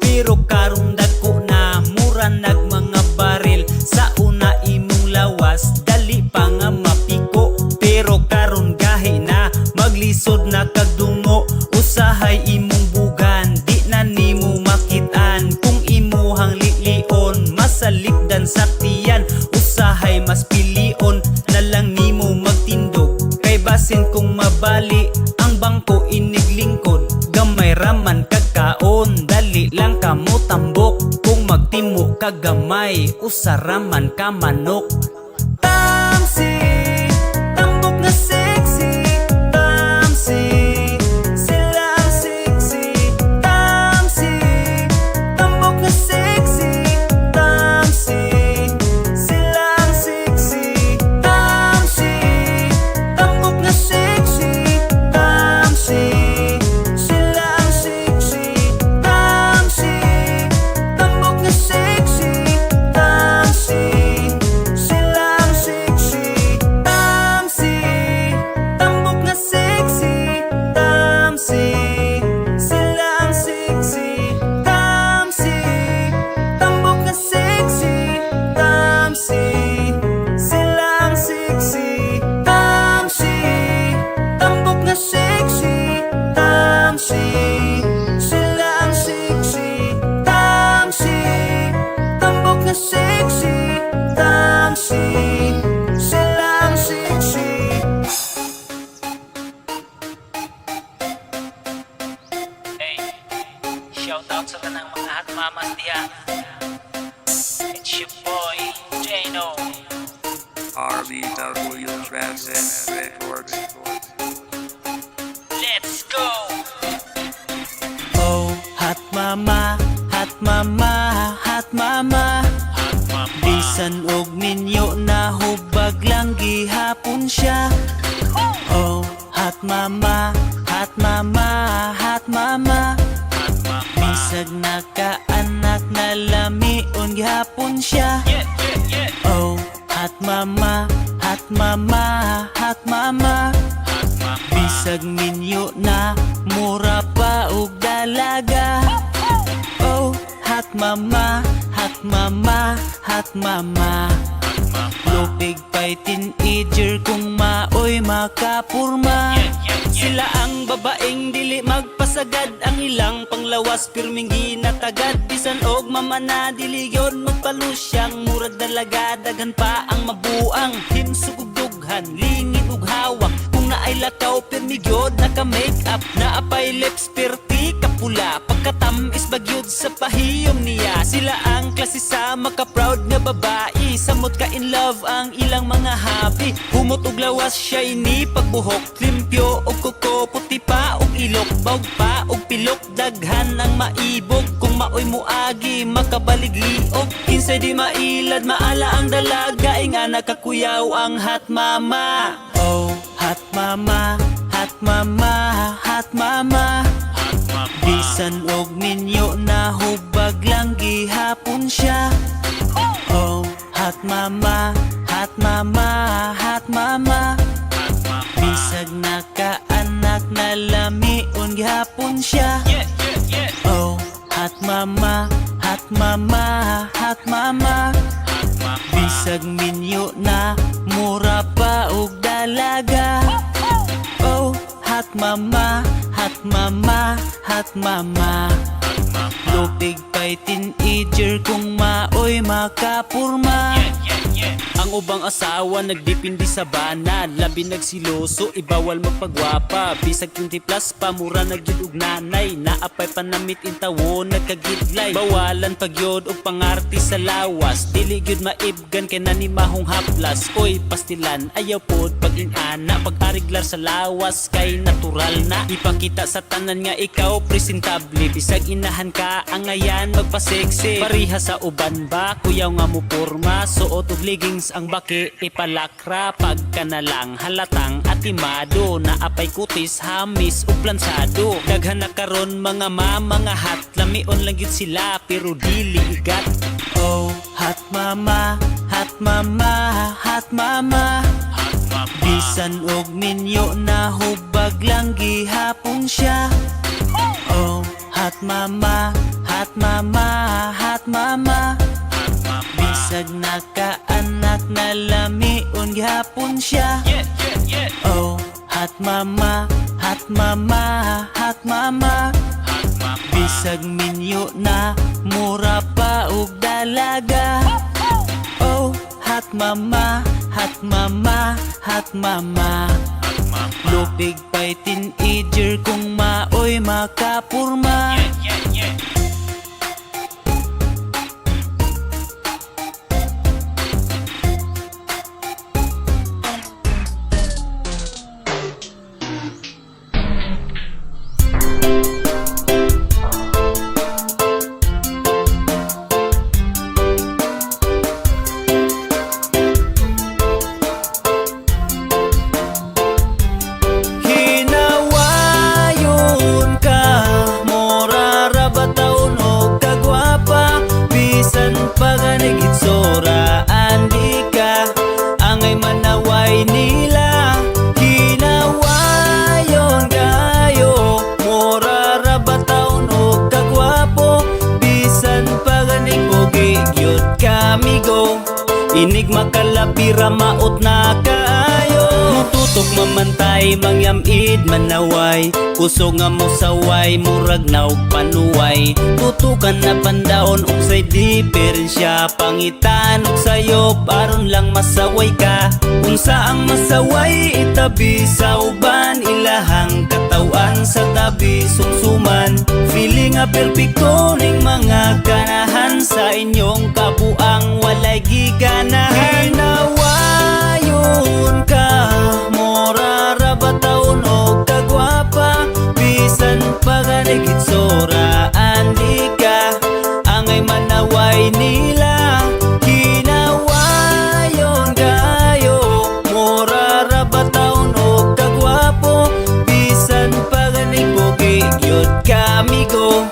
Pero karon dako na, mura nag mga baril. Sa una imong lawas, dali pa nga mapiko. Pero karon gahi na, maglisod na kag dungo. Usahay imong bugan, di na nimo makitaan. Kung imuhang lilion, masalikdan sa tiyan. Usahay mas pilion na lang nimo magtindog, kay basin kung mabali ang bangko iniglingkod. Gamay raman kag kaon, dali lang ka mo tambok. Kung magtimo ka gamay, usa raman ka manok. Tamsi, tambok nga sexy. Tamsi, sila ang sexy. Tamsi, tambok nga sexy. Tamsi, sila ang sexy. Tamsi, tambok nga sexy. Tamsi, sila ang sexy. Tamsi, tambok nga sexy. Tamsi, sila ang sexy. Tamsi, tambok nga sexy. Tamsi, sila ang sexy. Tamsi, tambok nga sexy. Tamsi, sila ang sexy. Tamsi, tambok nga sexy. Tamsi, sila ang sexy. Tamsi, tambok nga sexy. Tamsi, sila ang sexy. Hey, shout out sa tanang mga hot mamas diha. It's your boy, Jano. RBW Transit Records. Let's go! Oh, hot mama, hot mama, hot mama. Bisan og minyo na, hubag lang gihapon siya. Oh, hot mama, hot mama, hot mama. Bisag nakaanak na, lamion gihapon siya. Oh, hot mama, hot mama, hot mama. Bisag minyo na, mura pa og dalaga. Oh, hot mama, hot mama, hot mama. Lupig pa'y teenager kung maoy makapurma. Sila ang babaeng dili magpasagad. Ang ilang panglawas pirming ginatagad. Bisan og mama na, dili yon magpalusyang. Murag dalaga, daghan pa ang mabuang. Himsog ug dughan, lingid ug hawak. Kung naay lakaw, pirmi gyud naka make up. Naapay lips pirti kapula. Pagkatamis bagyod sa pahiyom niya. Sila ang klase sa maka-proud nga babae. Samot ka in love ang ilang mga happy. Humot og lawas shiny pagbuhok. Limpyo og kuko, puti pa og ilok. Bawg pa og pilok, daghan ang maibog. Kung maoy muagi, makabalig-liog. Kinsay di mailad, maala ang dalaga. Inga nakakuyaw ang hot mama. Oh, hot mama, hot mama, hot mama. Bisan og minyo na, hubag lang gihapon siya. Oh, hot mama, hot mama, hot mama. Bisag nakaanak na, lamion gihapon siya. Oh, hot mama, hot mama, hot mama. Bisag minyo na, mura pa og dalaga. Oh, hot mama, hot mama, hot mama. Lupig pa'y teenager kung maoy makapurma. Ang ubang asawa nagdipindi sa bana. Labi nagsiloso, ibawal magpagwapa. Bisag 20 plus pa, mura nagyud og nanay. Naapay panamit intawon, nagkagidlay. Bawalan pagyod og pangarti sa lawas. Dili gyud maibgan kay nanimahong haplas. Oy, pastilan, ayaw pod pag-ingana. Pag-ariglar sa lawas kay natural na. Ipakita sa tanan nga ikaw presentable. Bisag inahan ka, angayan magpa-sexy. Pareha sa uban ba, kuyaw nga mo porma. Suot og leggings ang baki, ipalakra. Pagka na lang halatang atimado. Naapay kutis, hamis ug plansado. Daghan na karon mga mama nga hot. Lamion lang gyud sila pero dili igat. Oh, hot mama, hot mama, hot mama. Bisan og minyo na, hubag lang gihapon siya. Oh, hot mama, hot. Hat mama, hat mama. Bisag nakaanak na, lamion gihapon siya. Oh, hat mama, hat mama, hat mama. Hat mama. Bisag minyo na, mura pa og dalaga. Oh, hat mama, hat mama, hat mama. Hat mama. Lupig pa'y teenager kung maoy makapurma. Yeah. Hinawayon ka, mura ra ba taon og kagwapa? Bisan pa ganig itsura, andi ka angay manaway nila. Hinawayon kayo, mura ra ba taon og kagwapo? Bisan pa ganig pogi gyud kamigo. Inig makalabira, maot na kaayo. Mututok mamantay, mangyamid manaway. Kusog nga mo saway, murag naog panuway. Tutukan na pandaon unsay diferensya. Pangitan og sayop aron lang masaway ka. Unsa ang masaway, itabi sa uban. Ilahang katawan sa tabi sumsuman. Feeling nga perpekto ning mga ganahan. Sa inyong kabuang walay giganahan. Hinawayon ka, mura ra ba taon og kagwapa? Bisan pa ganig itsura, andi ka angay manaway nila. Hinawayon kayo, mura ra ba taon og kagwapo? Bisan pa ganig pogi gyud kamigo.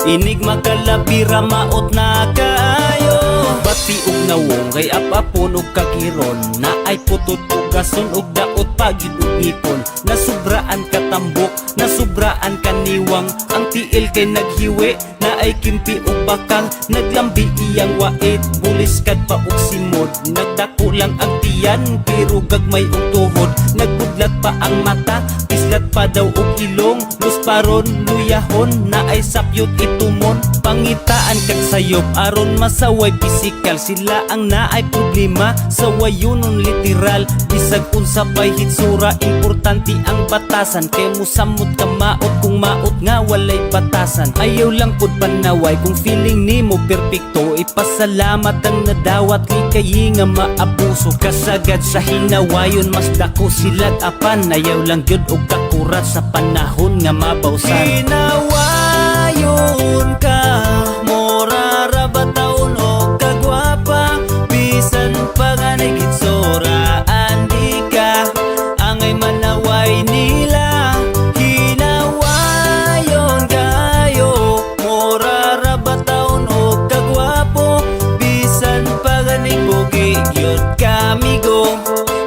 Inig makalabira, maot na kaayo. Bati og nawong kay ap-apon og kagiron. Na ay putot ugason og daot pagid og ngipon. Nasubraan katambok, nasubraan kaniwang. Ang tiil kay naghiwi, na ay kimpi og bakang. Naglambi iyang wait, buliskad pa og simod. Nagdako lang ang tiyan, pero gagmay og tuhod. Nagbudlat pa ang mata, pislat pa daw og ilong. Lusparon, luyahon, na ay sapyot itumon. Pangitaan kag sayop, aron masaway pisikal. Sila ang naay problema, sa wayunon literal. Bisag unsa pa'y hitsura, importante ang batasan. Kay musamot ka maot kung maot nga walay batasan. Ayaw lang pud panaway kung feeling nimo perpekto. Ipasalamat ang nadawat, likayi nga maabuso. Kasagad sa hinawayon, mas dako silag apan. Ayaw lang gyud og kakurat sa panahon nga mabawsan. Hinawayon ka, mura ra ba taon og kagwapa? Bisan pa ganig itsura, andi ka angay manaway nila. Hinawayon kayo, mura ra ba taon og kagwapo? Bisan pa ganig pogi gyud kamigo.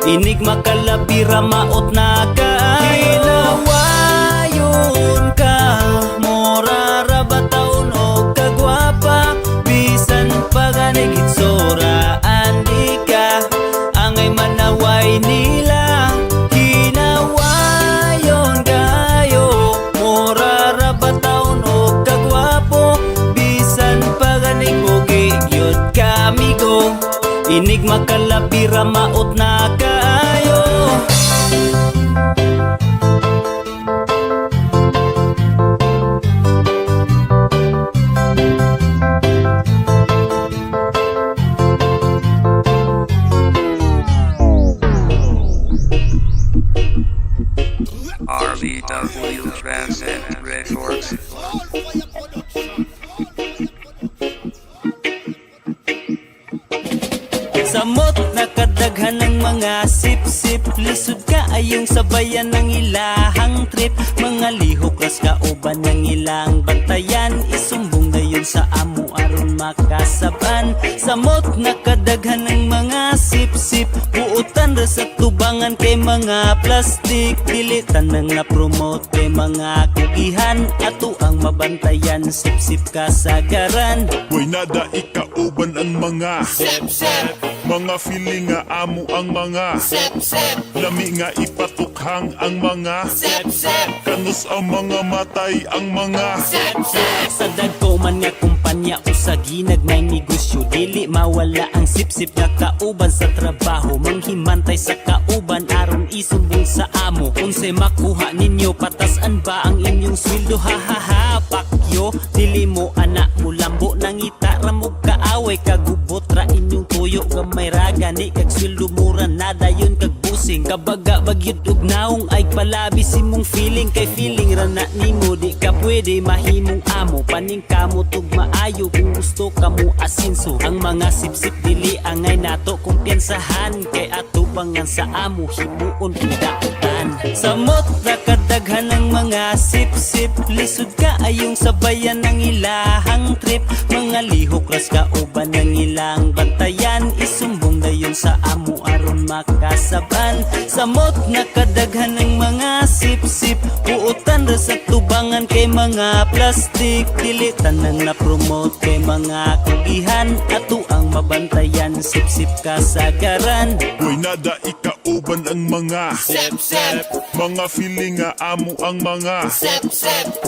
Inig makalabira, maot na kaayo. Hinawayon ka, mura ra ba taon og kagwapa? Bisan pa ganig itsura, andi ka angay manaway nila. Hinawayon kayo, mura ra ba taon og kagwapo? Bisan pa ganig pogi gyud kamigo. Inig makalabira, maot na kaayo. RBW Transit Records. Samot nakadaghan ng mga sip-sip. Lisod ka ayong sabayan ng ilahang trip. Mga lihok ras kauban ng ilang bantayan. Isumbong dayon sa amo aron makasaban. Samot nakadaghan ng mga sip-sip, buotan ra sa tubangan kay mga plastic. Dili tanang na promote kay mga kugihan, ato ang mabantayan, sip-sip kasagaran. Way nada ikauban ang mga mga feeling nga amo ang mga lami nga ipatukhang ang mga kanus ang mga matay ang mga Sa dagko man nga kumpanya o sa ginagmay negosyo, dili mawala ang sipsip nga kauban sa trabaho. Manghimantay sa kauban aron isumbong sa amo. Unsay makuha ninyo, patasan ba ang inyong sweldo? Ha ha ha, pakyo. Dili mo ana mulambo, nangita ra mo kaaway, kagubot ra inyong tuyo, gamay ra gani kag sweldo, mura na dayon kag busing. Kabaga bagyod og naong ay palabi si mong feeling, kay feeling ra na nimo di ka pwede mahimong amo. Paningkamot ug maayo kung gusto ka mo asinso. Ang mga sipsip dili angay nato kumpiyansahan, kay atubangan sa amo himuon kung dautan. Samot ra kadaghan ng mga sip-sip, lisod ka ayong sabayan ng ilahang trip. Mga lihok ras kauban ng ilang bantayan, isumbong dayon sa amo aron makasaban. Samot nakadaghan ng mga sip-sip, buotan ra sa tubangan kay mga plastic. Dili tanang na promote kay mga kugihan, ato ang mabantayan, sip-sip kasagaran. Way nada ikauban ang mga mga feeling nga amo ang mga lami.